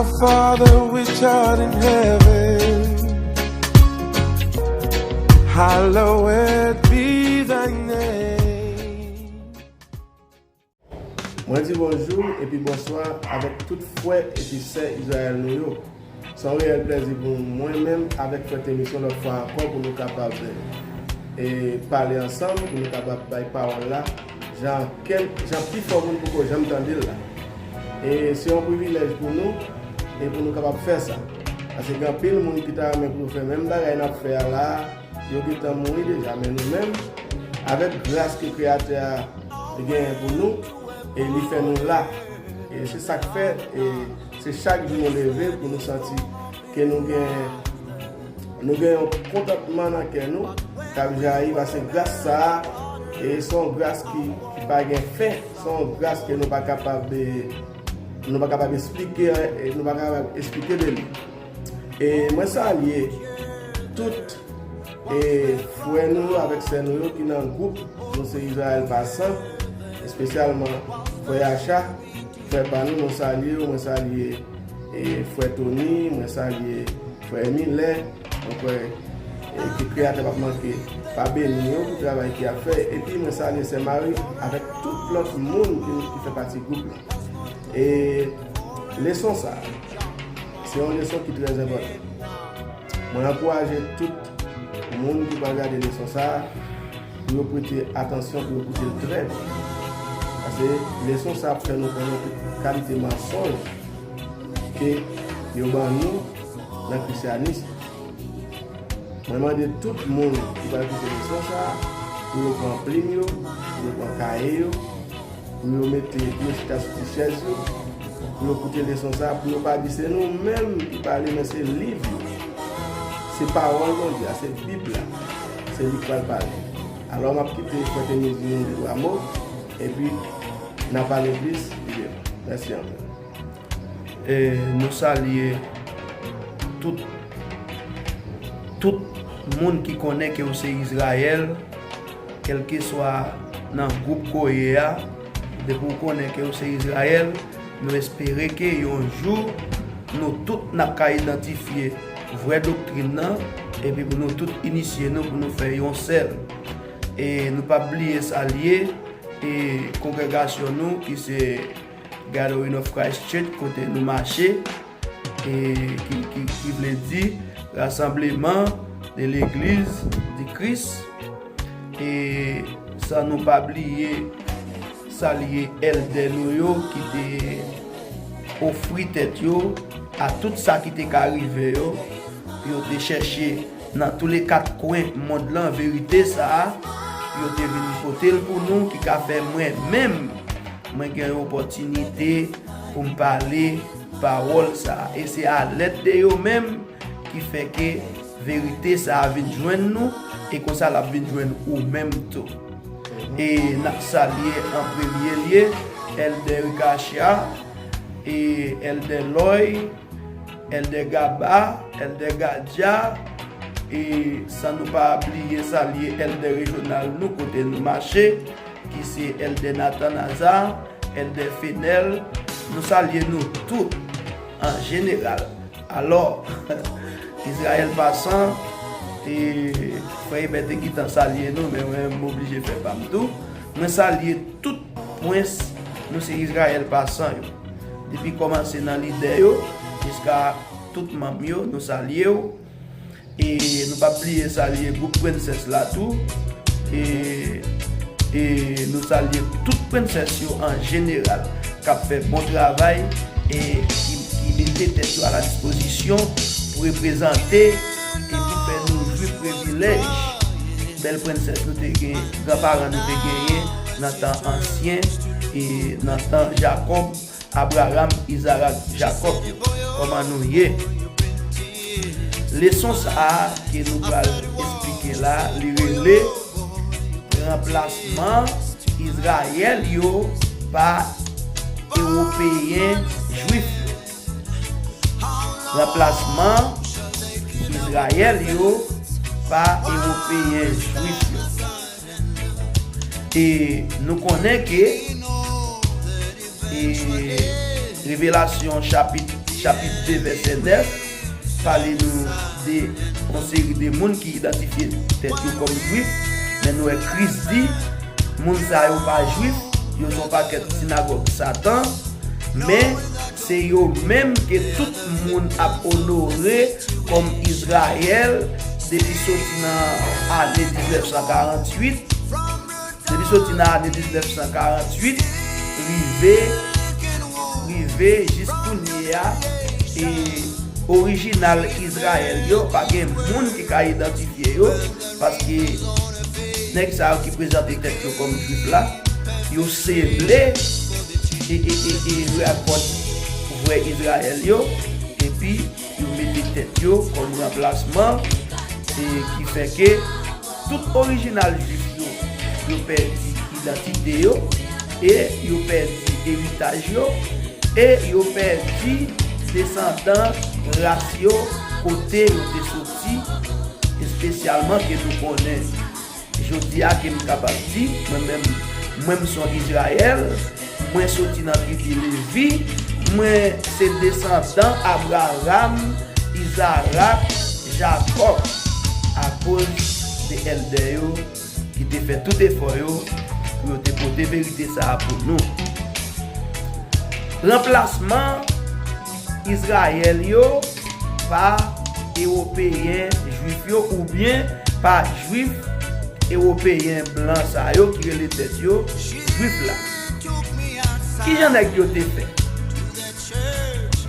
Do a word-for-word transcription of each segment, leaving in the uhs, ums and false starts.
Our Father which art in heaven, hallowed be thy name. Mwen di bonjou epi bonswa avèk tout frè epi sè Izrayèl nou yo. Se yon reyèl plèzi pou mwen menm avèk frè Temisyon lòt fwa ankò pou nou kapab, e, pale ansanm, pou nou kapab bay pawòl la jan kèl, jan pifò moun poko janm tande l la. E se yon privilèj pou nou, e pou nou kapab fè sa. Paske gen anpil moun ki ta renmen pou yo fè menm bagay n ap fè a la a, yo gentan mouri deja, men nou menm, avèk gras ke Kreyatè a genyen pou nou, e li fè nou la. E se sa k fè, e se chak jou nou leve pou nou santi ke nou gen, nou gen yon kontantman nan kè nou k ap jayi, paske gras sa a, e se yon gras ki, ki pa gen fen, se yon gras ke nou pa kapab, e, nou pa kapab esplike, e nou pa kapab esplike de li. E mwen salye tout, e, frè nou yo avèk sè nou yo ki nan gwoup Nou Se Izrayèl Pasan, espesyalman frè Yacha, frè pa nou, nou salye yo, mwen salye, e, frè Tony, mwen salye frè Emilè, mwen kwè, e, ke Kreyatè p ap manke pa beni yo pou travay ke y ap fè, epi mwen salye sè Mari avèk tout lòt moun ki, ki fè pati gwoup la. E leson sa a, se yon leson ki trè enpòtan. Mwen ankouraje tout moun ki pral gade leson sa a pou yo prete atansyon, pou yo koute l trè byen. Paske leson sa a ap fè nou konnen tout kalite mansonj ke yo ban nou nan krisyanis. Mwen mande tout moun ki pral koute leson sa a pou yo pran plim yo, pou yo pran kaye yo, pou yo mete, pou yo chita sou ti chèz yo, pou yo koute leson sa a, pou yo pa di se nou menm ki pale, men se liv yo. Se pawòl Bondye a, se Bib la. Se li k pral pale. Alò, m ap kite frè Teni di nou de twa mo, epi n a pale plis pi devan. Mèsi anpil. E nou salye tout, tout moun ki konnen ke w se Izrayèl, kèlkeswa nan gwoup ke w ye a, depi w konnen ke w se Izrayèl, nou espere ke yon jou nou tout n ap ka idantifye vrè doktrin nan, epi pou nou tout inisye nou pou nou fè yon sèl. E nou p ap bliye salye, e kongregasyon nou ki se Gathering of Christ Church, kote nou mache, e ki, ki, ki vle di Rassemblement de l'Église du Christ. E san nou pa bliye salye èldè nou yo ki te ofri tèt yo a tout sa ki te ka rive yo, pou yo te chèche nan tou le kat kwen mond lan verite sa a, pou yo te vin pote l pou nou, ki ka fè mwen menm, mwen gen yon opòtinite pou m pale pawòl sa a. E se a lèd de yo menm ki fè ke verite sa a vin jwenn nou, e konsa l ap vin jwenn ou menm tou. E n ap salye an premye lye Èldè Rikacha, e Èldè Lòy, Èldè Gaba, Èldè Gadya, e san nou pa bliye salye èldè rejyonal nou kote nou mache, ki se Èldè Nathan Nazar, Èldè Fenèl, nou salye nou tout an jeneral. Alò, Izrayèl Pasan, e frè Ebè te gentan salye nou, men mwen, m oblije fè pa m tou. Mwen salye tout prens Nou Se Izrayèl Pasan yo. Depi kòmanse nan lidè yo, jiska tout manm yo, nou salye w. E nou p ap bliye salye gwoup Prensès la tou. E, e nou salye tout prensès yo an jeneral k ap fè bon travay e ki, ki mete tèt yo a la dispozisyon pou reprezante e pou fè nou jwi privilèj bèl prensès nou te gen, granparan nou te genyen nan tan ansyen e nan tan Jakòb, Abraram, Izarak, Jakòb yo. Kòman nou ye? Leson sa a ke nou pral esplike la, li rele ranplasman Izrayèl yo pa Ewopeyen Jwif yo. Ranplasman Izrayèl yo pa Ewopeyen Jwif yo. E nou konnen ke, e, Revelasyon chapit chapit de, vèsè nèf, pale nou de yon seri de moun ki idantifye tèt yo kòm Jwif, men nou wè Kris di, moun sa yo pa Jwif, yo se yon pakèt sinagòg Satan, men se yo menm ke tout moun ap onore kòm Izrayèl depi soti nan ane diznèf san karanntuit, depi soti nan ane diznèf san karanntuit, rive, rive jis kounye a, e orijinal Izrayèl yo, pa gen moun ki ka idantifye yo, paske nèg sa yo ki prezante tèt yo kòm Jwif la, yo sele e, e, e, e rakòt vrè Izrayèl yo, epi yo mete tèt yo kòm ranplasman, e ki fè ke tout orijinal Jwif yo, yo pèdi idantite yo, e yo pèdi eritaj yo, e yo pèdi desandan ras yo kote yo te soti, espesyalman ke nou konnen jodi a ke m kapab di, mwen menm, mwen m se yon Izrayèl, mwen soti nan tribi Levi, mwen se desandan Abraram, Izarak, Jakòb, akoz de èldè yo ki te fè tout efò yo pou yo te pote verite sa a pou nou. Ranplasman Izrayèl yo pa Ewopeyen Jwif yo oubyen pa Jwif Ewopeyen blan sa yo ki rele tèt yo Jwif la. Kijan nèg yo te fè?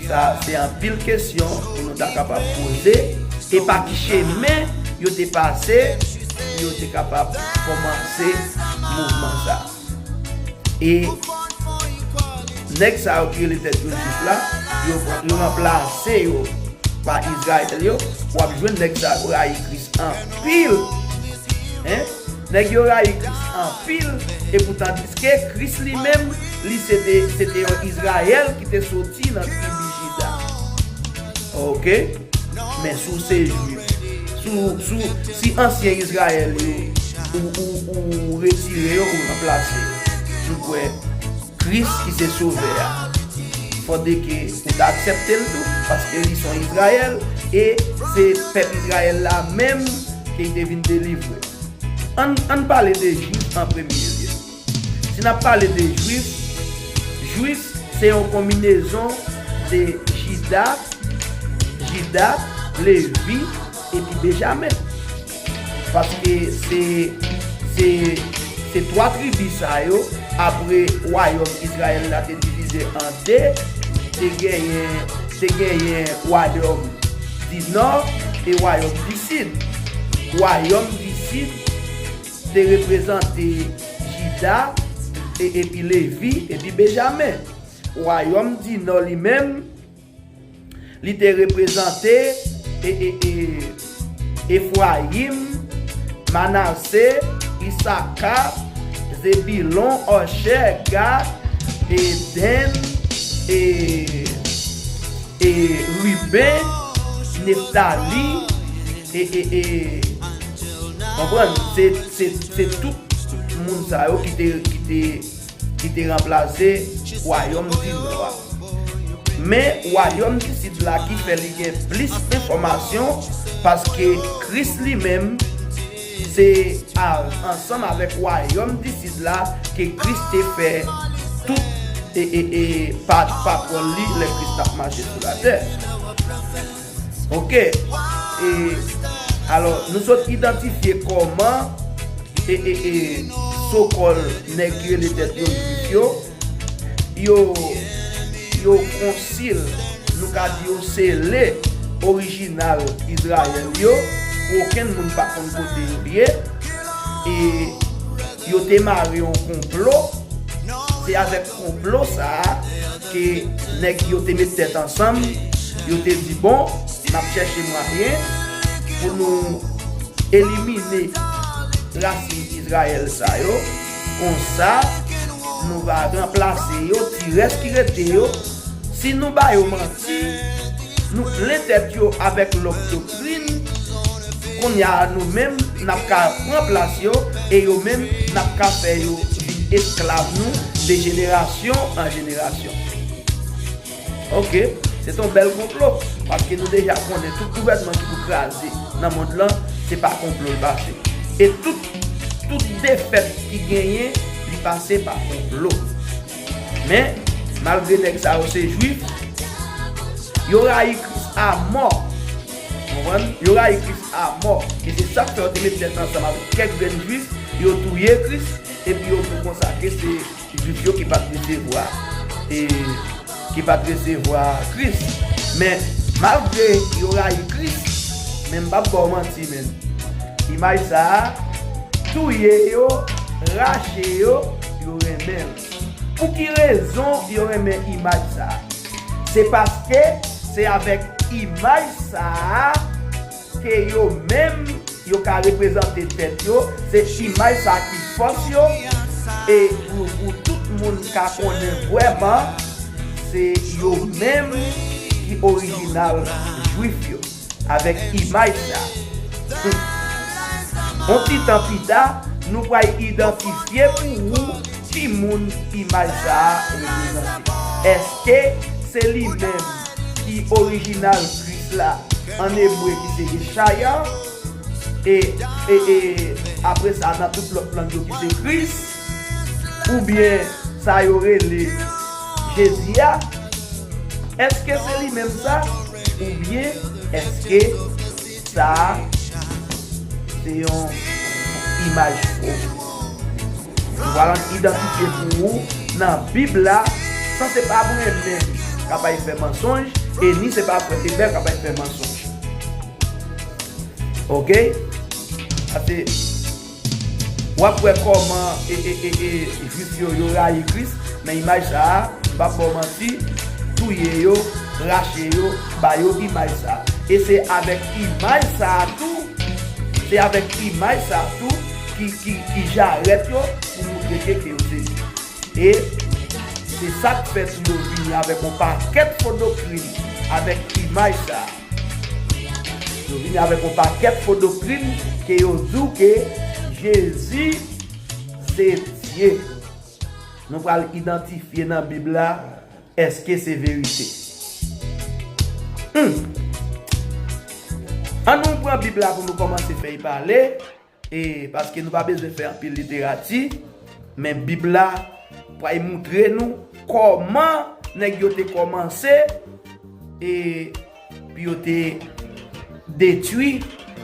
Sa se anpil kesyon pou nou ta kapab poze, e pa ki chemen yo te pase pou yo te kapab kòmanse mouvman sa. E nèg sa yo ki rele tèt yo Jwif la, yo, yo ranplase yo pa Izrayèl yo, w ap jwenn nèg sa yo rayi Kris anpil. Hein? Nèg yo rayi Kris anpil, e poutandiske Kris li menm, li se te, se te yon Izrayèl ki te soti nan tribi Jida. Oke? Men si w se Jwif, si w, si w, si ansyen Izrayèl yo, ou, ou, ou retire yo, ou ranplase yo. Nou kwè Kris ki se Sovè a. Fòdre ke ou ta aksepte l tou, paske li se yon Izrayèl, e se pèp Izrayèl la menm ke li te vin delivre. Ann, ann pale de Jwif an premye lye. Si n ap pale de Jwif, Jwif se yon konbinezon de Jida, Jida, Levi, epi Benjamen. Paske se, se, se twa tribi sa yo, apre wayòm Izrayèl la te divize an de, te genyen, te genyen wayòm di nò e wayòm di sid. Wayòm di sid te reprezante Jida, e, epi Levi, epi Benjamen. Wayòm di nò li menm, li te reprezante, e, e, e, Efrayim, Manase, Isaka, Zebilon, Achè, Gad, e, Dèn, e, e, Riben, Neftali, e, e, e, konprann, se, se, se tout moun sa yo ki te, ki te, ki te ranplase wayòm di nò a. Men wayòm di sid la ki fè li gen plis enfòmasyon, paske Kris li menm se a, ansanm avèk wayòm di sid la ke Kris te fè tout, e, e, e, pa, patwòl li lè Kris t ap mache sou latè. Oke. E, alò, nou sot idantifye kòman, e, e, e, sokòl nèg ki rele tèt yo Jwif yo, yo, yo konsil, nou ka di yo sele orijinal Izrayèl yo, pou okenn moun pa konn kote yo ye. E yo te mare yon konplo. Se avèk konplo sa a ke nèg yo te met tèt ansanm, yo te di, bon, n ap chèche mwayen pou nou elimine rasin Izrayèl sa yo, konsa nou va ranplase yo, ti rès ki rete yo, si nou ba yo manti, nou plen tèt yo avèk lòt doktrin, kounye a nou menm, n ap ka pran plas yo, e yo menm, n ap ka fè yo vin esklav nou de jenerasyon an jenerasyon. Oke. Se t yon bèl konplo, paske nou deja konnen tout gouvènman ki pou kraze nan mond lan, se pa konplo l pase. E tout, tout defèt ki genyen, li pase pa konplo. Men, malgre nèg sa yo se jwif, yo rayi Kris amò. Konprann? Yo rayi Kris amò. E se sa k fè yo te met tèt ansanm avèk kèk grenn jwif, yo touye Kris, epi yo di konsa ke se jwif yo ki pa t resevwa, e ki pa t resevwa Kris. Men, malgre yo rayi Kris, men m p ap ba w manti, men imaj sa a, touye yo, rache yo, yo renmen l. Pou ki rezon yo renmen imaj sa a? Se paske se avèk imaj sa a ke yo menm yo ka reprezante tèt yo, se imaj sa ki fòs yo, e pou, pou tout moun ka konnen vrèman, se yo menm ki orijinal jwif yo, avèk imaj sa. Hmm. Yon ti tan pita, nou pral idantifye pou ou ki moun imaj sa a reprezante. Èske se li menm ki orijinal Kris la, an ebre ki se Yeshaya, e, e, e apre sa nan tout lòt lang yo ki se Kris, oubyen sa yo rele Jezi a? Èske se li menm sa? Oubyen èske sa a se yon imaj fo? Nou pral idantifye pou ou nan Bib la, san se pa mwen menm k ap al fè mansonj, e ni se pa frè Ebè k ap al fè mansonj. Oke? Paske w ap wè kòman e, e, e, e, jwif yo, yo rayi Kris, men imaj sa a, m p ap ba w manti, touye yo, rache yo, ba yo imaj sa a. E se avèk imaj sa a tou, se avèk imaj sa a tou ki, ki, ki jarèt yo pou montre ke, ke yo se li. E se sa k fè tou yo vini avèk yon pakèt fo doktrin avèk imaj sa a. Yo vini avèk yon pakèt fo doktrin ke yo di w ke Jezi se Dye. Nou pral idantifye nan Bib la, èske se verite? Hmm. Ann nou pran Bib la pou nou kòmanse fè y pale. E paske nou pa bezwen fè anpil literati, men Bib la pral montre nou kòman nèg yo te kòmanse, e pou yo te detwi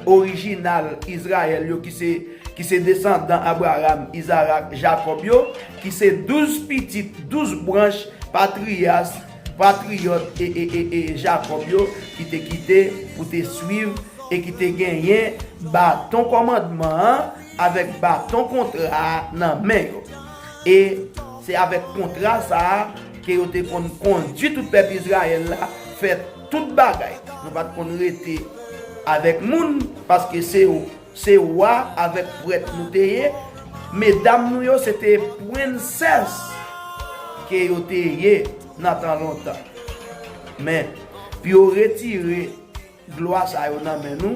orijinal Izrayèl yo, ki se, ki se desandan Abraram, Izarak, Jakòb yo, ki se douz pitit, douz branch patriyas, patriyòt e, e, e, e Jakòb yo, ki te kite pou te swiv e ki te genyen baton kòmandman an avèk baton kontra a nan men yo. E se avèk kontra sa a ke yo te konn kondui tout pèp Izrayèl la, fè tout bagay. Nou pa t konn rete avèk moun, paske se, se wa avèk prèt nou te ye. Medam nou yo, se te prensès ke yo te ye nan tan lontan. Men, pou yo retire glwa sa yo nan men nou,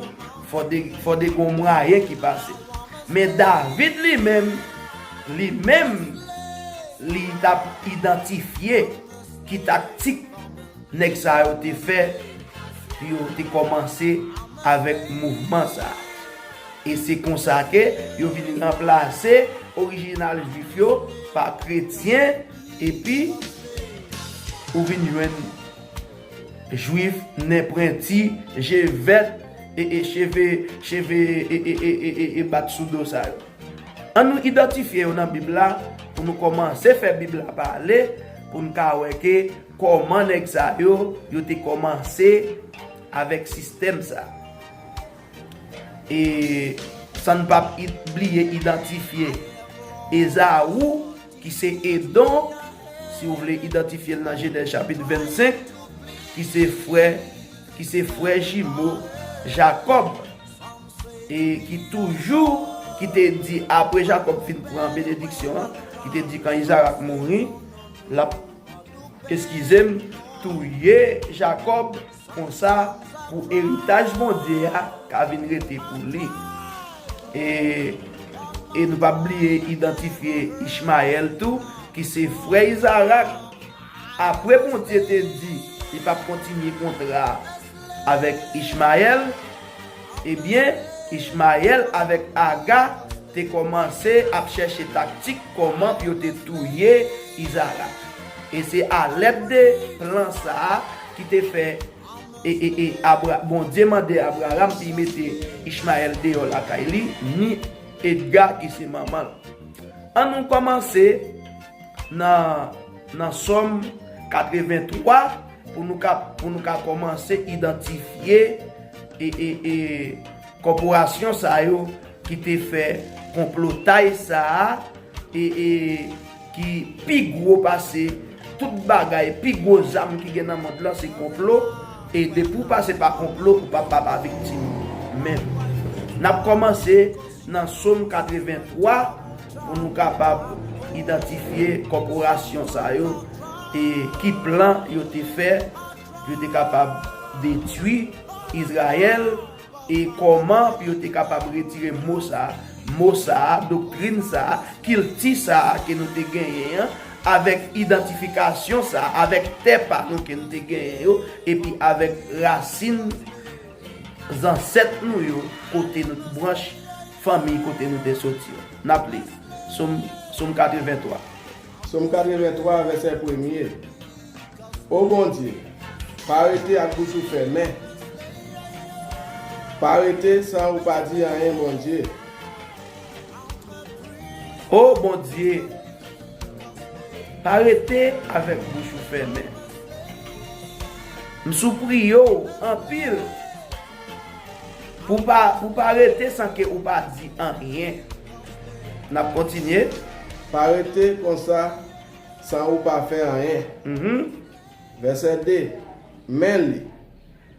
fò de, fò de gon mwayen ki pase. Men David li menm, li menm, li t ap idantifye ki taktik nèg sa yo te fè pou yo te kòmanse avèk mouvman sa. E se konsa ke yo vin ranplase orijinal jwif yo pa kretyen, epi ou vin jwenn jwif, nen pwenti, je vèt, e, e cheve, cheve, e, e, e, e, e, e bat sou do sa yo. Ann nou idantifye yo nan Bib la pou nou kòmanse fè Bib la pale, pou n ka wè ke kòman nèg sa yo, yo te kòmanse avèk sistèm sa. E san n p ap i-, bliye idantifye Ezaou, ki se Edon, si w vle idantifye l nan Jenèz chapit vennsenk, ki se frè, ki se frè jimo Jakòb, e ki toujou, ki te di, apre Jakòb fin pran benediksyon an, ki te di, kan Izarak mouri, l ap, eskize m, touye Jakòb, konsa pou eritaj Bondye a ka vin rete pou li. E, e nou p ap bliye idantifye Ichmayèl tou, ki se frè Izarak. Apre Bondye te di, li p ap kontinye kontra avèk Ichmayèl, ebyen, Ichmayèl avèk Aga te kòmanse ap chèche taktik kòman pou yo te touye Izarak. E se alèd de plan sa a ki te fè e, e, e Abra, Bondye mande Abraram pou l mete Ichmayèl deyò lakay li, ni Edga ki se manman l. An nou kòmanse nan, nan Sòm katrevenntwa pou nou ka, pou nou ka kòmanse idantifye e, e, e, kòporasyon sa yo ki te fè konplotay sa a e, e ki pi gwo pase tout bagay, pi gwo zam ki gen nan mond lan se konplo. E depi w pase pa konplo, ou pa, pa, pa viktim menm. N ap kòmanse nan Sòm katrevenntwa pou nou kapab idantifye kòporasyon sa yo e ki plan yo te fè pou yo te kapab detwi Izrayèl e kòman pou yo te kapab retire mo sa a, mo sa a, doktrin sa a, kilti sa a ke nou te genyen an, avèk idantifikasyon sa a, avèk tè pa nou ke nou te genyen yo, epi avèk rasin zansèt nou yo, kote nou, branch fanmi kote nou te soti yo. N ap li Sòm, Sòm katrevenntwa. Sòm katrevenntwa, vèsè premye. O Bondye, pa rete ak bouch ou fèmen. Pa rete san ou pa di anyen, Bondye. O Bondye, pa rete avèk bouch ou fèmen. M sipriye w anpil pou pa, pou pa rete san ke ou pa di anyen. N ap kontinye. Pa rete konsa san ou pa fè anyen. Mhm. Vèsè de. Men li,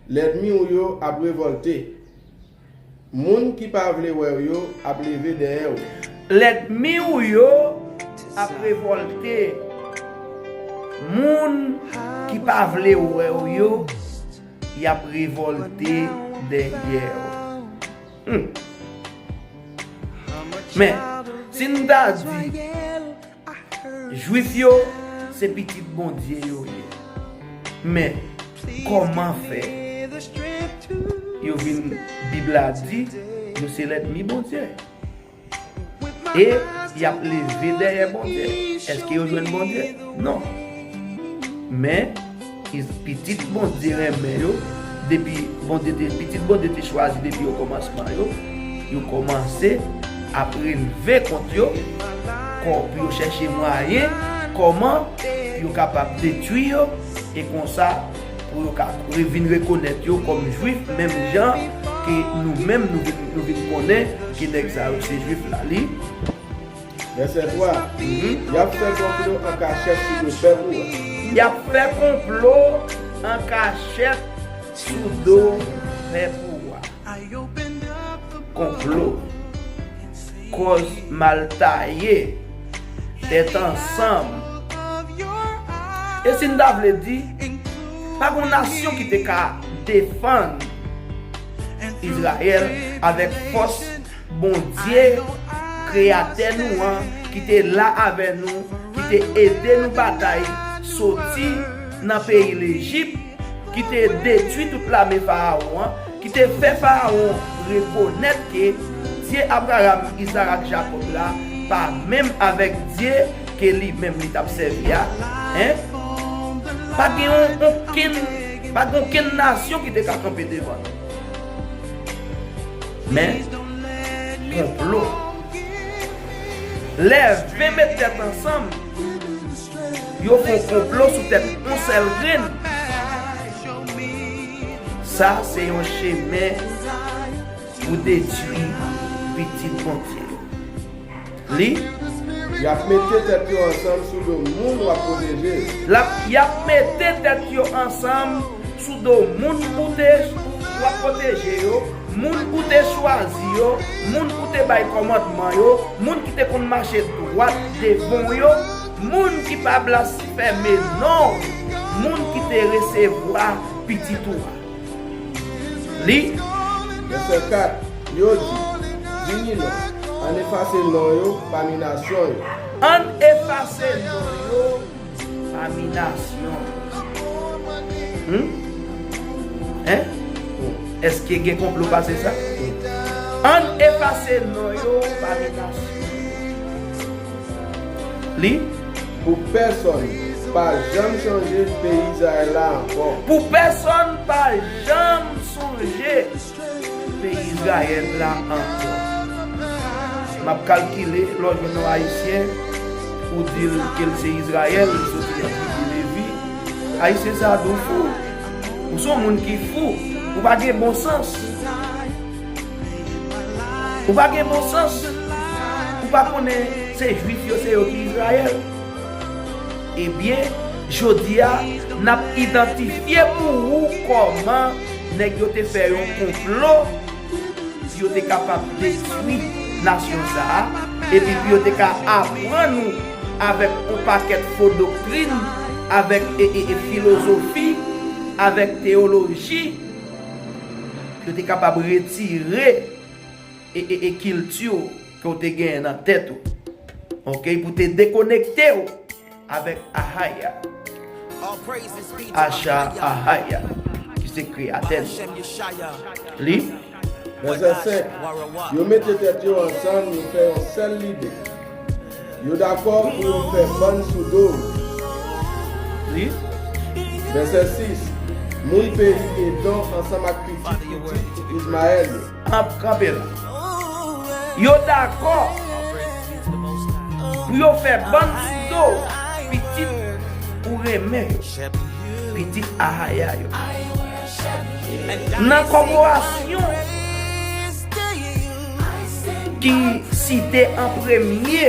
lènmi w yo ap revòlte. Moun ki pa vle wè w yo ap leve dèyè w. Lènmi w yo ap revòlte. Moun ki pa vle wè w yo, y ap revòlte dèyè w. Hmm. Men, si n ta di, Jwif yo, se pitit Bondye yo ye. Men, kòman fè yo vin, Bib la di, yo se lènmi Bondye? E y ap leve dèyè Bondye. Èske yo jwenn Bondye? Non. Men, pitit Bondye renmen yo, depi Bondye te, pitit Bondye te chwazi depi o kòmansman yo, yo kòmanse ap relve kont yo, kò, pou yo chèche mwayen kòman pou yo kapab detwi yo, e konsa pou yo ka re-, vin rekonèt yo kòm Jwif, menm jan ke nou menm nou vin, nou vin konnen ke nèg sa yo se Jwif la. Li. Vèsè twa. Mhm. Y ap fè konplo an kachèt sou do pèp ou a. Y ap fè konplo an kachèt sou do pèp ou a. Konplo, kòz mal taye, tèt ansanm. E si n ta vle di, pa gon nasyon ki te ka defann Izrayèl avèk fòs Bondye, Kreyatè nou an, ki te la avè nou, ki te ede nou batay soti nan peyi Lejip, ki te detwi tout lame Farawon an, ki te fè Farawon rekonèt ke Dye Abraram, Izarak, Jakòb la pa menm avèk Dye ke li menm li t ap sèvi a. Hein? Pa gen yon, okenn, pa gen okenn nasyon ki te ka kanpe devan l. Men, konplo. Lè ven met tèt ansanm, yo fè yon konplo sou tèt yon sèl grenn. Sa se yon chemen pou detwi pitit Bondye yo. Li. Y ap mete tèt yo ansanm sou do moun w ap pwoteje yo. L ap, y ap mete tèt yo ansanm sou do moun ou te, w ap pwoteje yo, moun ou te chwazi yo, moun ou te bay kòmandman yo, moun ki te konn mache dwat devan w yo, moun ki pa blasfeme non w, moun ki te resevwa pitit ou a. Li. Vèsè kat. Yo di, vini non, ann efase non yo pami nasyon yo. Ann efase non yo pami nasyon yo. Hein? Èske gen konplo pase sa? Ann efase non yo pami nasyon. Li? Pou pèsonn pa janm sonje peyi Izrayèl la ankò. Pou pèsonn pa janm sonje peyi Izrayèl la ankò. M ap kalkile, lè w jwenn yon Ayisyen, ou di l ke l se Izrayèl, li soti nan tribi Levi, Ayisyen sa a di w fou. Ou se yon moun ki fou. Ou pa gen bon sans. Ou pa gen bon sans. Ou pa konnen se Jwif yo, se yo ki Izrayèl. Ebyen, jodi a, n ap idantifye pou ou kòman nèg yo te fè yon konplo pou yo te kapab detwi nasyon sa a, epi pou yo te ka aprann ou avèk yon pakèt fo doktrin, avèk e, e, e filozofi, avèk teyoloji, pou yo te kapab retire e, e, e kilti w ke w te genyen nan tèt ou. Oke, pou te dekonekte w avèk Ahaya. Asha Ahaya, ki se kreyatè nou. Li? Vèsè senk. Yo mete tèt yo ansanm, yo fè yon sèl lide. Yo dakò pou yo fè bann sou do w. Li? Vèsè sis. Moun peyi Edon ansanm ak pitit pitit Izmayèl yo. Ap kanpe la. Yo dakò pou yo fè bann sou do pitit ou renmen yo, pitit Ahaya yo. Nan kòporasyon ki site an premye,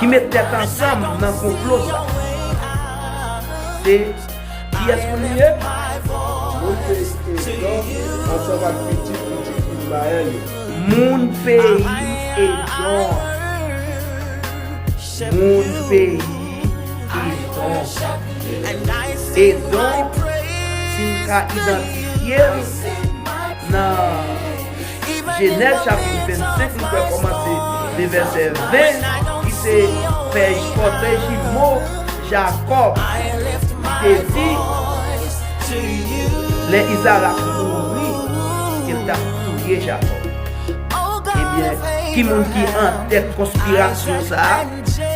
ki met tèt ansanm nan konplo sa. Se kiyès moun li ye? Moun peyi Edon ansanm ak pitit pitit Izmayèl yo. Moun peyi Edon. Moun peyi Edon. Edon, si n ka idantifye l nan Jenèz chapit vennsenk, nou pral kòmanse de vèsè ven, ki se pè, pòtrè jimo Jakòb, ki te di, lè Izarak mouri, ke l t ap touye Jakòb. Ebyen, ki moun ki an tèt konspirasyon sa a?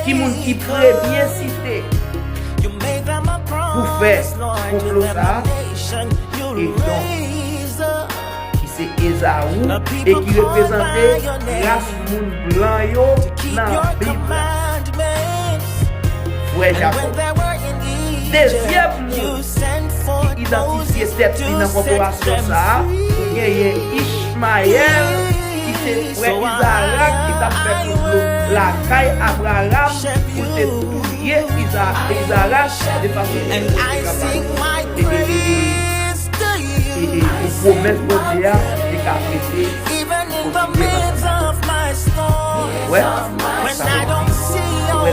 Ki moun ki premye site pou fè konplo sa a? Edon, ki se Ezaou, e ki reprezante ras moun blan yo nan Bib la. Frè Jakòb. Dezyèm moun ki idantifye tèt li nan kòporasyon sa a, ou genyen Ichmayèl, ki se frè Izarak, ki t ap fè konplo lakay Abraram pou l te touye Iza-, Izarak, de fason pou l te kapab, e, e, e, e, e, e, pou pwomès Bondye a te ka rete, kontinye ansanm. Wè, sa vle di, wè,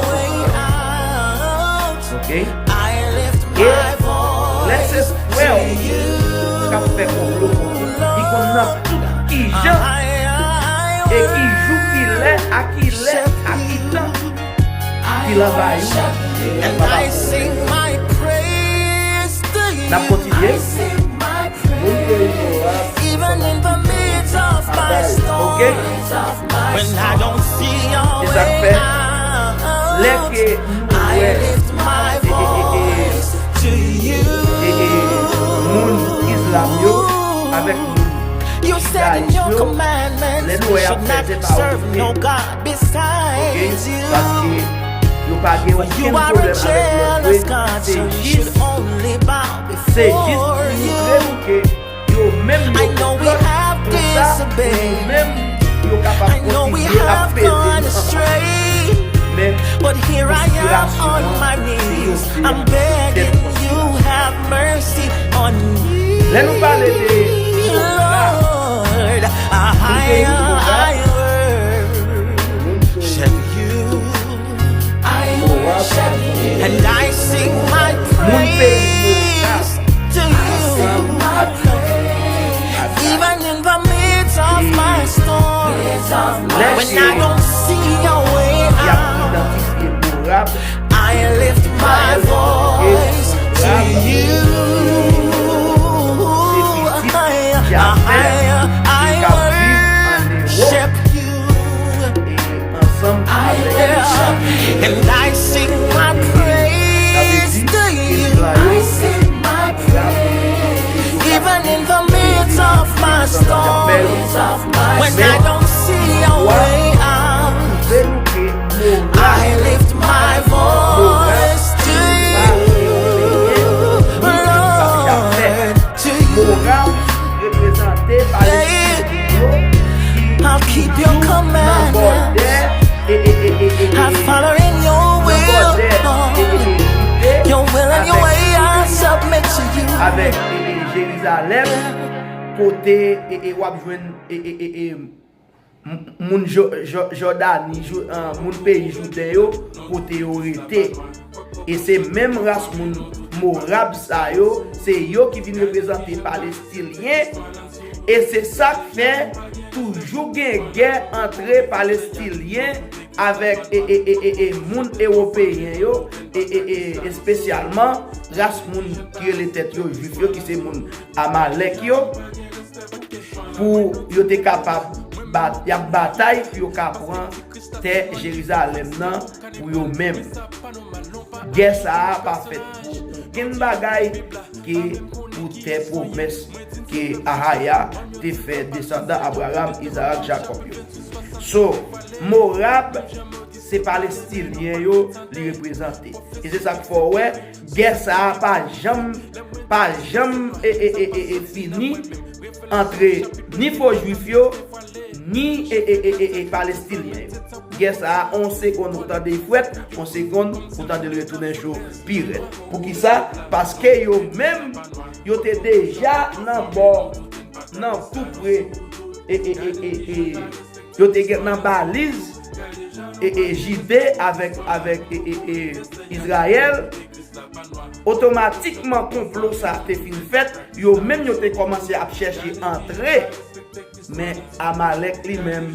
oke? E lè se frè w k ap fè konplo kont ou, li konn nan tout kijan e ki jou, ki lè, a ki lè, a ki tan ki l anvayi w, li kapab. N ap kontinye. Moun peyi Moab, oke? Se sa k fè, lè ke nou wè, e, e, e, e, e, e, moun Izlam yo avèk moun Jidayis yo, lè nou wè y ap fè, se pa okipe. Oke? Paske yo pa gen okenn pwoblèm avèk lòt bwe, se jis, se jis pou montre nou ke yo menm yo konprann konsa, pou nou menm, yo kapab kontinye ap peze nou ansanm. Men, konspirasyon an, se yo ki fè konspirasyon. Lè nou pale de Moab, moun peyi Moab, moun peyi Moab, ansanm ak Lè ke y ap idantifye Moab, Izmayèl, oke, I don't see a way out. I lift my voice to you, Lord, to you. I'll keep your commandments. I follow in your will, Lord. Your will and your way I submit to you. Avèk e, e, Jerizalèm, kote e, e, w ap jwenn e, e, e, e, m- moun Jo- Jo- Jòdani, Jou- ah, moun peyi Jouden yo, kote yo rete. E se menm ras moun Morab sa yo, se yo ki vin reprezante Palestilyen. E se sa k fè toujou gen gè antre Palestilyen avèk e, e, e, e, e, moun Ewopeyen yo, e, e, e, espesyalman ras moun ki rele tèt yo Jwif yo, ki se moun Amalèk yo, pou yo te kapab bat, y ap batay pou yo ka pran tè Jerizalèm nan pou yo menm. Gè sa a pa fèt pou okenn bagay ke pou tè pwomès ke Ahaya te fè desandan Abraram, Izarak, Jakòb yo. So, Morab, se Palestilyen yo li reprezante. E se sa k fè w wè, gè sa a pa janm, pa janm e, e, e, e, e fini antre ni fo Jwif yo, ni e, e, e, e, e Palestilyen yo. Gè sa a, on segonn ou tande l frèt, on segonn ou tande l retounen cho pi rèd. Poukisa? Paske yo menm, yo te deja nan bò, nan tou pre, e, e, e, e, e, yo te gen nan baliz, e, e, Jide avèk, avèk, e, e, e, Izrayèl. Otomatikman, konplo sa te fin fèt, yo menm yo te kòmanse ap chèche antre, men Amalèk li menm,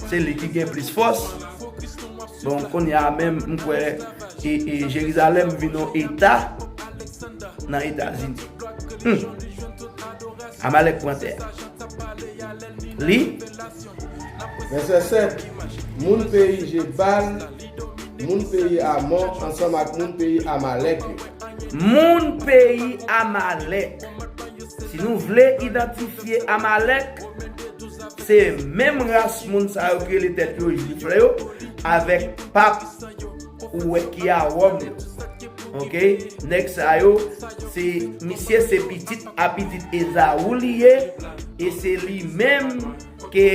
se li ki gen plis fòs. Bon, kounye a menm, m kwè, e, e, Jerizalèm vin yon eta nan Etazini. Hmm. Amalèk pran tè a. Li. Vèsè sèt, moun peyi Jebal, moun peyi Amon ansanm ak moun peyi Amalèk yo. Moun peyi Amalèk. Si nou vle idantifye Amalèk, se menm ras moun sa yo ki rele tèt yo Jwif la yo, avèk pap ou wè ki a Wòm yo. Oke? Nèg sa yo, se, misye se pitit a pitit Ezaou li ye, e se li menm ke,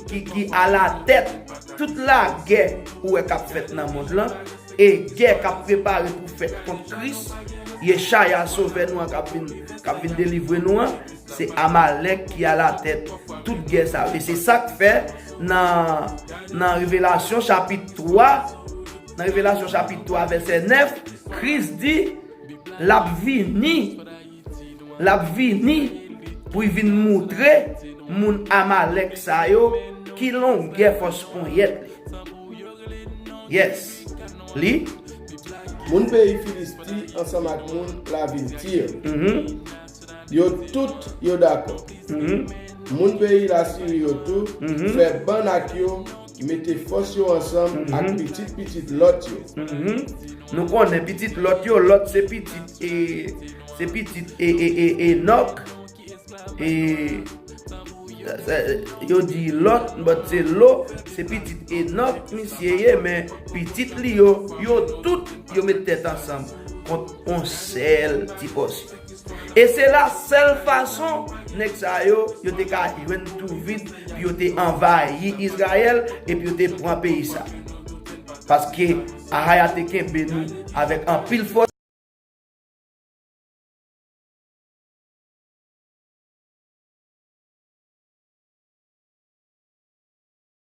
ki, ki alatèt tout lagè ou wè k ap fèt nan mond lan, e gè k ap prepare pou fèt kont Kris, Yechaya Sovè nou an k ap vin, k ap vin delivre nou an, se Amalèk ki alatèt tout gè sa yo. E se sa k fè nan, nan Revelasyon chapit twa, nan Revelasyon chapit twa vèsè nèf, Kris di, l ap vini, l ap vini pou l vin moutre moun Amalèk sa yo ki longè fòs ponyèt li. Yes. Li. Moun peyi Filisti ansanm ak moun lavil Tir. Mhm. Yo tout, yo dakò. Mhm. Moun peyi Lasiri yo tou, mhm, fè bann ak yo, mete fòs yo ansanm ak, mhm, pitit pitit Lòt yo. Mhm. Nou konnen pitit Lòt yo, Lòt se pitit, e, se pitit, e, e, e, Enòk. E, e, yo di Lòt, but se Lo, se pitit Enòk misye ye, men pitit li yo, yo tout, yo met tèt ansanm kont yon sèl ti pòsyon. E se la sèl fason nèg sa yo, yo te ka jwenn tou vit, pou yo te anvayi Izrayèl, epi yo te pran peyi sa. Paske Ahaya te kenbe nou avèk anpil fòs.